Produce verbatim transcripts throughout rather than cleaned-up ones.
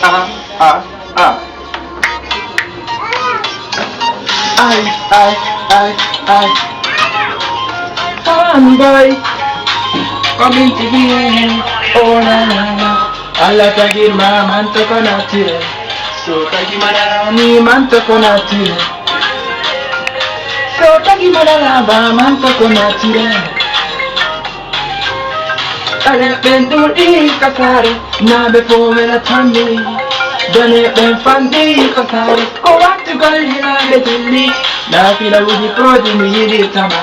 Ah, ah, ah. Ay, ay, ay, ay. Fanboy. Coming to me. Oh, na, na, na. Allah tagir ma man to ko natire. So tagi ma na ni man to ko natire. So tagi ma na ba man to ko natire. Ɓaleeɓe ɓen ɗuuɗi ka saare, naaɓe fof wela tammi. Daneeɓe ɓen fanɗi ka saare, ko wattugol hinaaɓe dilli. Naafilawuuji produit mi yiɗirtama.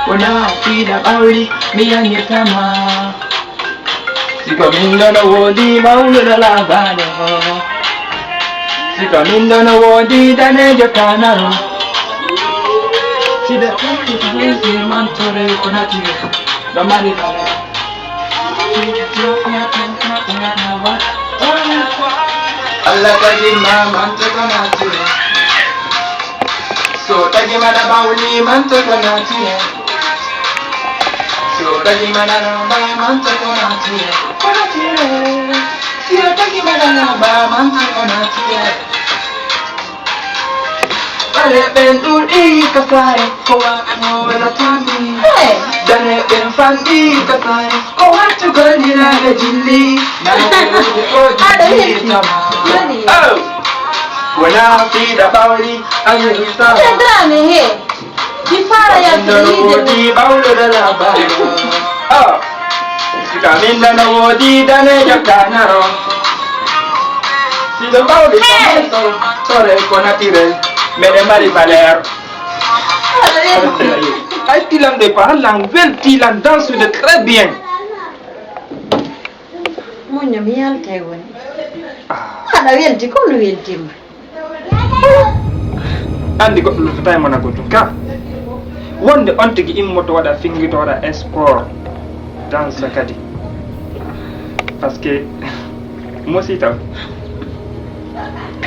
Ko naafila ɓawli mi yangirtama. Siko min ɗo no woodi mawɗo ɗo laabaɗo. Siko min ɗo no woodi daneejo kanaro. Sida tawti ko hesi mantore ko natire. Ɗo mari bale. Allah tagi ma manto ko natire. So tagi ma da bawli manto ko natire. So tagi ma da no ba manto ko natire. Ko natire. So tagi ma da no ba manto ko natire. Ɓaleeɓe ɓen ɗuuɗi ka saare, ko waɗano wela tammi. Hey! Daneeɓe ɓen fanɗi ka saare, ko wattugol hinaaɓe dilli. Naafilawuuji produit mi yiɗirtama. Oh! Wona fiiɗa ɓawli a yiɗirtama. He Dramé he. Mi fara yaltude yiide woodi ɓawlo ɗo laabaɗo. Oh! Sika min ɗo no woodi daneejo kanaro. Siɗo ɓawli ko tore ko natirel. Meɗen mari valeur. Ay tilan de pa lan wel tilan dansude très bien. Moño mi yaltay woni. Aɗa welti ko no weltima. Andi goɗɗo luttata e monagol tun ka. Wonde on tigi immoto waɗa fingito waɗa sport dansa kadi. Parce que mosi taw.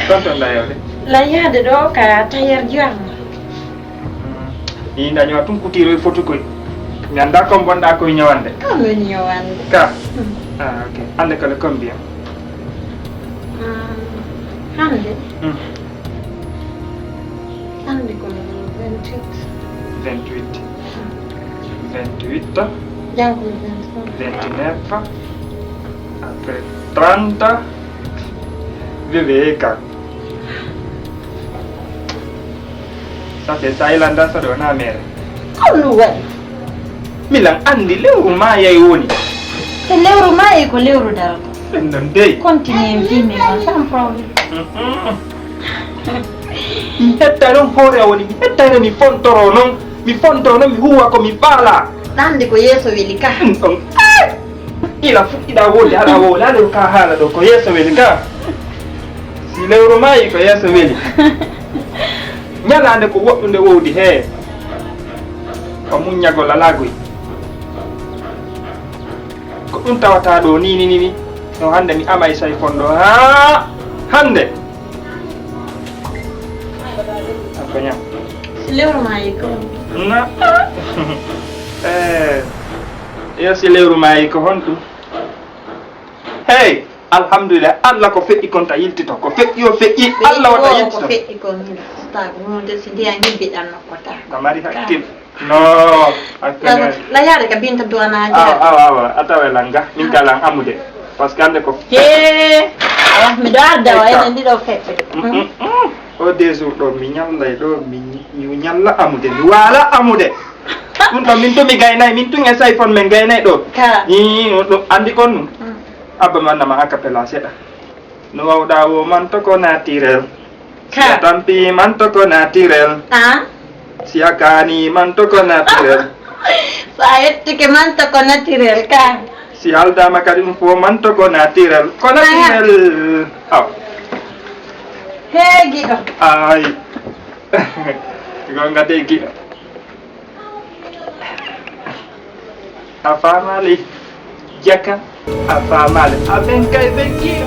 Tonton da yewde. La yaade ɗo ka tailleur Dior. Ni daño tun kutiro e fotu koy. Mi anda kon bonɗa koy ñawande. Kon woni ñawande. Ka. Ah, ok. Ande kala combien? Ah, hande. Hmm. Hande ko vingt-huit. Vingt-huit. Vingt-huit. Jangko vingt-neuf. Vingt-neuf. Après trente. Bébé ka. Ça fait ça ilanda sa ɗo na mere. Ko ɗum waɗi? Milan andi lewru maayay woni. E lewru maayay ko lewru darata. Ɗum non dey. Continue en fimi ma sans problème. Mi hetta non hoore woni mi hetta ene mi fontoro non mi fontoro non mi huwa ko mi faala. Ɗande ko yeeso weli ka. Ɗum ɗon. Ila fuɗɗiɗa wowde haɗa wowlaade ka haala ɗo ko yeeso weli ka. Si lewru maayi ko yeeso weli. Ñalaande ko woɗɗunde wowdi hee. Ko muññagol alaa goy. Ko ɗum tawata ɗo ni ni ni ni. No hannde mi amay say fonɗo haa hannde. Ako ñam. Si lewru maayi ko. Na. Eh. Yo si lewru maayi ko honɗum? Hey, alhamdulillah, Allah ko feƴƴi kon ta yiltito. Ko feƴƴi o feƴƴi, Allah wata yiltito. Ko feƴƴi kon stag munde si ndiya ngibbiɗan nokkota. Ko mari hakkil. No, hakkil. La yaade ka binta duwana. Awa, awa, awa, a tawa lan ga, min ka lan amude. Parce que ande ko. He, awa, mi ɗo arda wa enen ɗiɗo feƴƴude. O deux jours ɗo mi ñallay ɗo mi ñalla amude mi waala amude. Ɗum ɗo min to mi gaynay min tun e sayfon min gaynay ɗo. Ka. Ni ɗum andi kon ɗum. Abba mi wannama acapella seɗa. No wawɗa wo man to ko naturel. Ka. Si a tampi man to ko naturel. Ah. Si a kaani man to ko naturel. So a yettike man to ko naturel ka. Si haldama kadi ɗum fof man to ko naturel ko naturel. Aw. He giɗo. Ay. Gonga de giɗo. A faamaali jaka. A faamaali amen kay ɓe giɗo.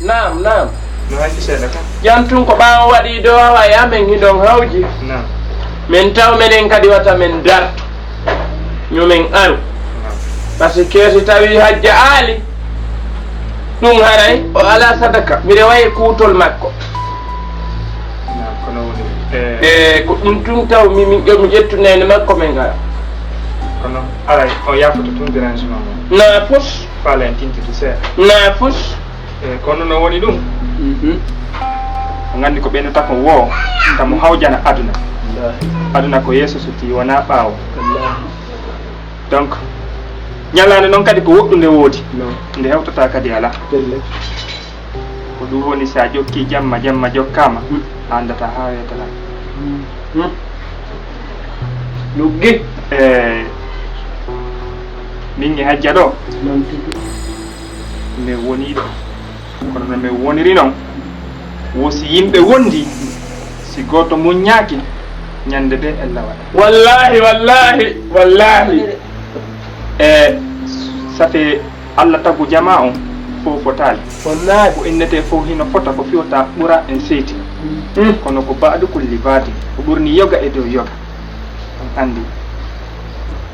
Naam, naam. No hanki seeɗa ka. Jam tun ko ɓaawo waɗi do awa e amen hiɗon hawji. Naam. Min taw menen kadi wata min darto. Yo min aru. Naam. Parce que si tawi hajja aali ɗum haray o ala sadaka. Miɗa wayi kuutol makko. Naam, kono woni E ko ɗum tun taw mi min ƴo- mi ƴettu nene makko min ara. Kono aray o yafoto tun dérangement mo. Na fus, Faale en tintiti seeɗa. Na fus. E kono no woni ɗum. Ko nganndi ko ɓeynata ko wo kamo hawjana aduna. Aduna ko yeeso sutti wona ɓaawo. Donc ñalaande noon kadi ko woɗɗunde woodi. Nde hewtata kadi ala. Ko ɗum woni so a jokki jamma jamma jokkaama, a anndata haa weetata. Luggi. E min e hajja ɗo min woniiɗo. Kono no min woniri noon, wo si yimɓe wondi, si gooto muññaaki, ñande de ella waɗa. Wallahi, wallahi, wallahi. E safe Allah tagu jama on fof fotaali. Wallahi. Ko innetee fof hino fota, ko fiwta ɓura en seyti. Kono ko baadu kulli baadi, ko ɓurni yoga e dow yoga. On anndi.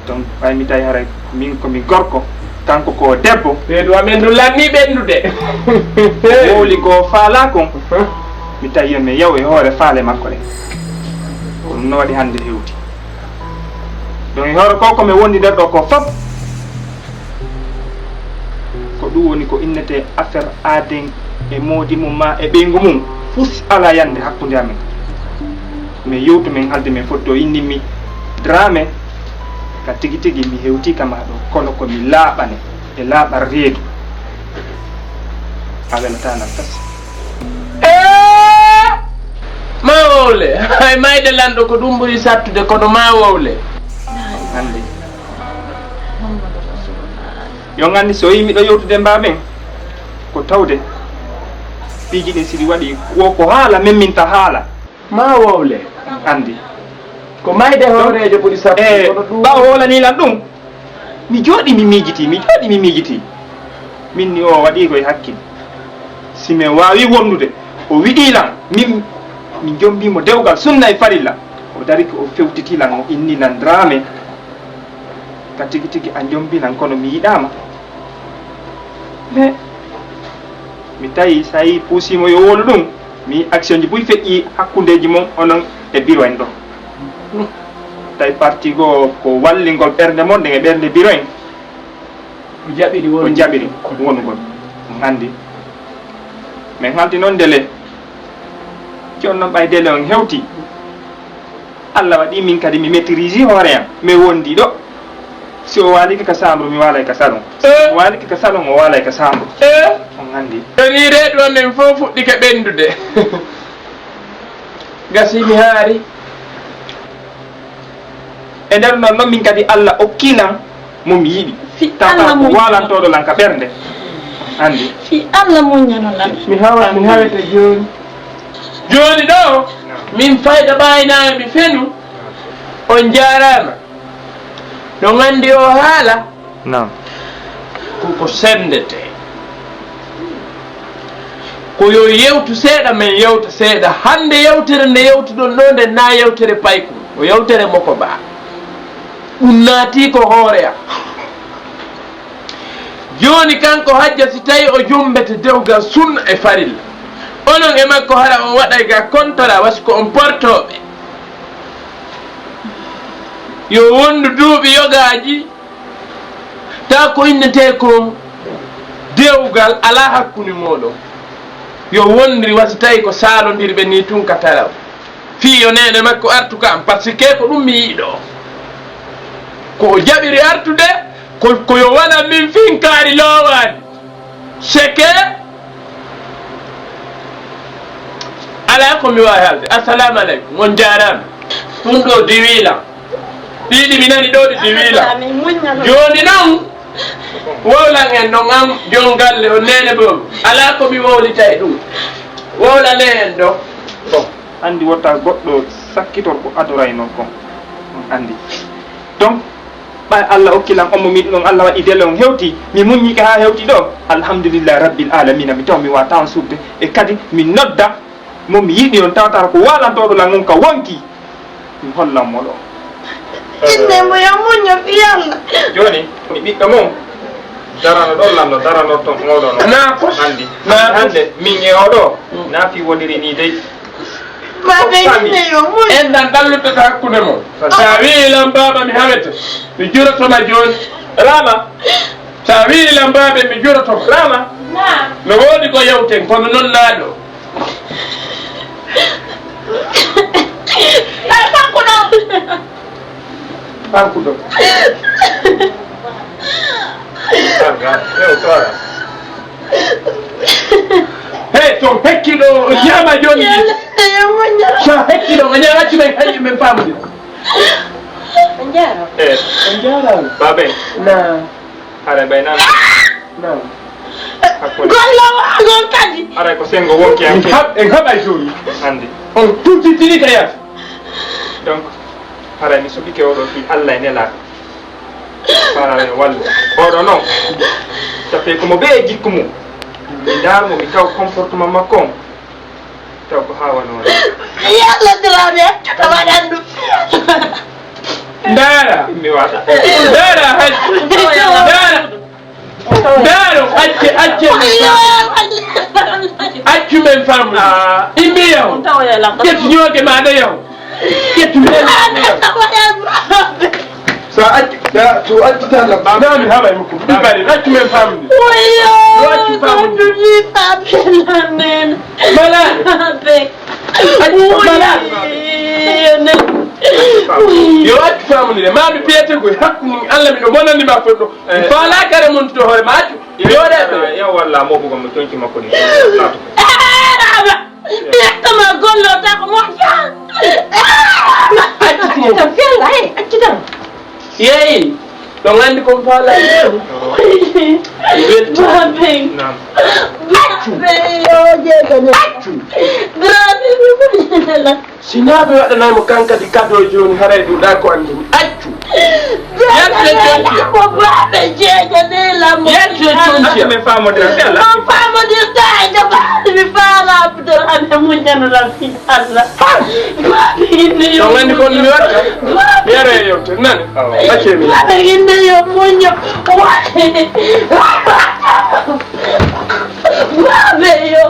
Donc ɓay mi tawi haray min ko mi gorko, kanko ko debbo. Ɓeydu amen ndu lanni ɓendude. Wowli ko faalaa kon, mi tawi yo mi yaw e hoore faale makko ɗen. Ko ɗum no waɗi hannde hewti. Donc e hoore ko ko mi wondi nder ɗo ko fof, ko ɗum woni ko innetee affaire aaden e moodi mum ma e ɓeyngu mum, fus alaa yande hakkunde amen. Min yewtu min haalde min foti ɗo innimmi Dramé. Ka tigi tigi mi hewtii ka maa ɗo, kono ko mi laaɓane e laaɓal reedu. A welataa nan tas. Eh! Ma wowle. Hay mayde lanɗo ko ɗum ɓuri sattude, kono ma wowle. Hannde yo nganndi so yii miɗo yewtude mbaa ɓen, ko tawde piiji ɗin siɗi waɗi wo ko haala memminta haala. Ma wowle. Anndi. Ko mayde hooreejo ɓuri sappo. E Kono ɗum ɓaawo wolanii lan ɗum, mi jooɗi mi miijitii, mi jooɗi mi miijitii. Min ni o waɗii koye hakkil. Si mi waawi wondude, o wiɗii lan, min mi jombii mo dewgal sunna e farilla. O dariki o fewtitii lan, o inni lan Dramé. Ka tigi tigi a jombii lan, kono mi yiɗaama. Mais mi tawi so a yii puusiimo yo wolu ɗum, mi yii action ji buy feƴƴi hakkundeeji mon onon e biro en ɗo. Tawi parti goo ko wallingol ɓernde mon ɗen e ɓernde biro en. O jaɓiri O won. jaɓiri wonugol. On anndi. Min haldi noon délai. Jooni noon ɓay délai on hewti. Allah waɗi min kadi mi maîtrise hoore am. Mi wondi ɗo. Si o waalike ka chambre, mi waalay ka salon. Si o waalike ka salon, o waalay ka chambre. Eh, On anndi. Ɗoni reedu amen fof fuɗɗike ɓenndude. Gasi mi haari. E nder noon noon min kadi Allah okki lan mo mi yiɗi. Fi Tata Allah ko muññano. Waalantooɗo lan ka ɓernde. Anndi. Fi Allah muññano lan. Mi hawa, mi hawete jooni. Jooni ɗo, min fayda ɓaynaa mi fenu. On jaaraama. No nganndi o haala. Naam. Ko ko senndetee. Ko yo yewtu seeɗa, men yewta seeɗa. Hannde yewtere nde yewtuɗon ɗo, nde na yewtere paykun. O yewtere moko ba. Ɗum naati ko hoore am. Jooni kanko hajja si tawi o jumbete dewgal sunna e farilla. Onon e makko hara on waɗay ga kontara wasi ko on portooɓe. Yo wondu duuɓi yogaaji. Tawa ko innetee ko dewgal alaa hakkunde mooɗon. Yo wondiri wasi tawi ko saalondirɓe nii tun ka taraw. Fii yo neene makko artu ka am, parce que ko ɗum mi yiɗo. Ko o jaɓiri artude, ko, ko yo waɗan min finkaari loowaani. Seke alaa ko mi waawi haalde. Assalamu aleykum, on jaaraama. Ɗum ɗo diwiila. Ɗiɗi mi nani ɗo ɗi diwiila. Jooni noon, wowlan en ɗon an jon galle on neene boobu. Alaa ko mi wowlita e ɗum. Wowlanee en ɗo. Bon, anndi wota goɗɗo sakkitor ko adoraynoo kon. On anndi. Donc, Ɓay Allah okki lan on mo mi yiɗi ɗon, Allah waɗi dele on hewti, mi muññike haa hewti ɗo. Alhamdulillahi Rabbil Alamina, mi taw mi waata on suuɗde. E kadi mi nodda mo mi yiɗi on, tawtara ko waalantooɗo lan on ka wonki. Mi hollan mo ɗo. Inne mo yo muñño fi Allah. Jooni, mi ɓiɗɗo mon. Darano ɗon lanno, darano ton oɗo non. Naa ko. Anndi. Naa ko. Hannde, min e oɗo, naa fi woniri ni dey. Baaba, inne yo muñño. Enɗan ɗan luttata hakkunde mon. Sa wi'i lan baaba mi hawete, mi juroto ma jooni. Rama. Sa wi'i lan baaba mi juroto ma. Rama. Naa. No woodi ko yewten, kono non naa ɗo. Ay, kanko ɗo. Kanko ɗo. Sanga, yo, Sara. Hey, to hekki ɗo, o ñaama jooni. Yalla, yo muñño. So hekki ɗo, o ñaama, accu men, hayi men faamude. On jaaraama. Eh. On jaaraama. Baabe. Naa. Haray ɓay nan. Naam. Hakkunde. Golloowo on kadi. Haray ko senngo wonki en. En haɓ-, en haɓay jooni. Anndi. On tuutitini ka yaasi. Donc, haray mi suɓike oɗo fii Allah e Nelaaɗo. Faalaare wallu. Oɗo non. Tawi ko mo ɓe e jikku mum. Mi ndaar mo, mi taw comportement makko on. Taw ko haa wano wano. Yalla Dramé, accuɗo waɗan ɗum. Ndaara. Mi waɗa. Ndaara, haj. Ndaara. Ndaara, acce, acce. Accu men faamu. Ah. Immi yaw. Ƴetti ñooge maaɗa yaw. Ƴetti men. Sa accu, da, to accu tan la. Naa mi haɓay mukku. Ɗi bari, accu men faamu. Wayo, accu faamu. Ko ɗum mi faamu. Malade. Baabe. Accu, malade. Yo accu faamude. Maa mi piyete koy hakkunde Allah, miɗo bonani ma foddo. Eh. Mi faalaaka remontude hoore ma, accu. Yo de. Ya walla mo bugo mo tonki makko ni. Eh, baba. Piyete ma gollo ta ko mo ja. Accu mo. Accu tan. Yeey, ɗo nganndi ko mi faalaani ɗum. Weltii. Baabe. Naam. Accu. Baabe, yo, jeegane. Accu. Baabe, mi muññinala. Si naa mi waɗanaay mo kan kadi kadoo jooni, haray ɗum ɗaa ko anndi mi. Accu. Yaltu e tonki. Ko baabe jeegane la mo. Yaltu e tonki. Accu men faamodira, mi ala. On faamodirta e ka baabe mi faala Abdourahmane muññano la fi. Allah. Baabe inne yo. On anndi ko mi watta? Mi ara e yewtere, nani? Accee mi. Baabe inne yo muñño. Baabe yo.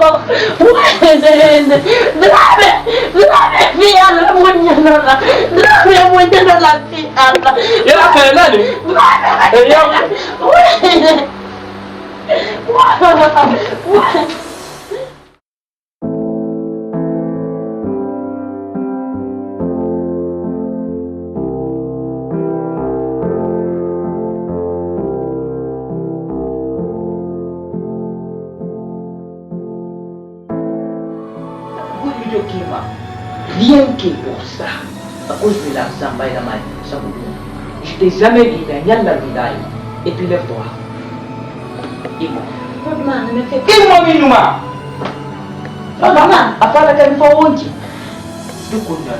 Baabe, baabe, fi Allah muññano la. Baabe muññano la fi Allah. Yo, accee nani? Baabe. E yewtere. Gonmi jokkii ma. Rien que pour ça. À cause de l'argent, mbayla mari. Sabu ɗum. Je t'ai jamais dit, mais ñalla billahi. Et puis lève-toi. Immo. Papa, ma, ne fais pas. Immo mi numa. Papa, ma, a fala kadi ko wonki. Dukunda.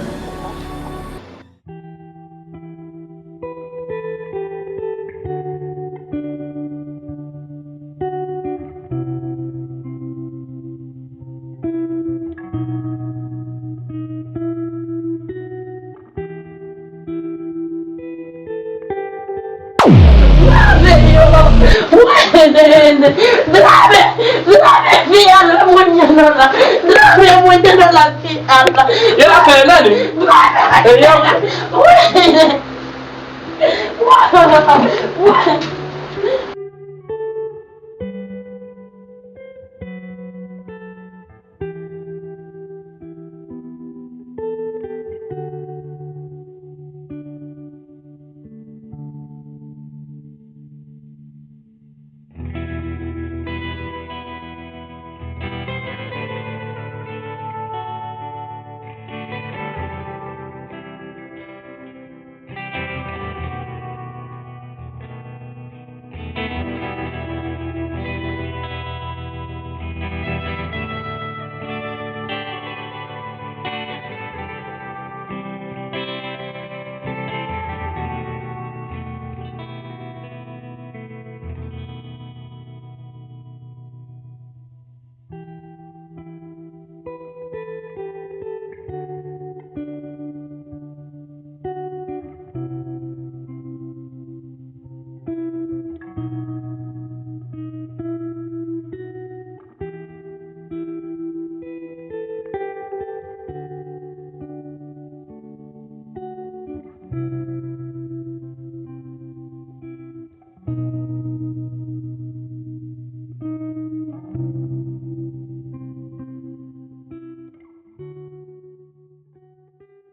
Dramé, Dramé, fi Allah muññanola. Dramé muññanola fi Allah. Yo, a faynaani? Dramé. E yewtere.